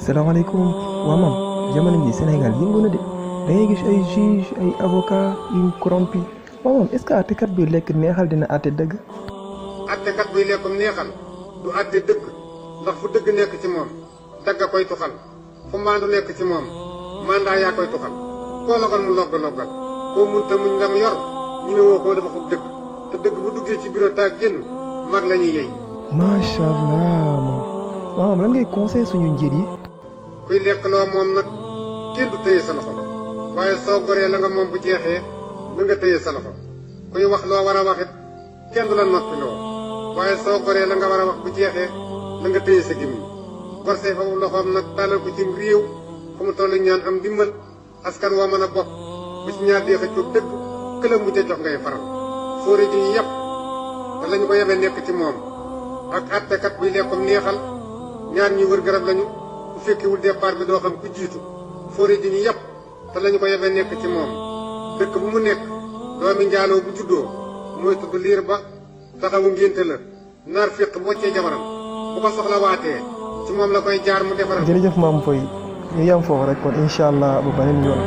salaamaaleykum waa maam jamono ji Sénégal yëngu na de da ngay gis ay juge ay avocat yu corrompu waa maam est-ce que àttekat bi lekk neexal dina àtte dëgg. àttekat buy lekkum neexal du àtte dëgg ndax fu dëgg nekk ci moom dagga koy tuxal fu maandu nekk ci moom mandat yaa koy tuxal koo logal mu loggal koo munta muñ la mu yor ñu ne woo koo dafa fub dëgg te dëgg bu duggee ci bureau taag génn mag la ñuy yey. macha allah maam waaw lan ngay conseil suñu njiit yi. kuy lekk loo moom nag kenn du tëye sa loxo waaye soo goree la nga moom bu jeexee na nga tëye sa loxo kuy wax loo war a waxit kenn du la noppi loo waaye soo goree la nga war a wax bu jeexee na nga tëye sa gémmiñ gor see foofu loxoom nag tàllal ko cim réew fu mu toll ñaan am dimbal askan woo mën a bokk bu ci ñaar dee xëccoo dëgg këlam bu ca jox ngay faral fóore ji ñu yàpp te lañu ko yebee nekk ci moom ak àttekat buy lekkum neexal ñaar ñi wër garab lañu bu fekkiwul départ bi doo xam ku jiitu fóore ji ñu yàpp te lañu ko yebee nekk ci moom dëkk bu mu nekk doomi njaaloo bu juddoo mooy tudd liir ba taxawu ngénte la naar féq boccee jabaram bu ko soxla waatee ci moom la koy jaar mu defaral. jërëjëf maam Foy ñu yam foofu rek kon incha allah bu beneen yoon.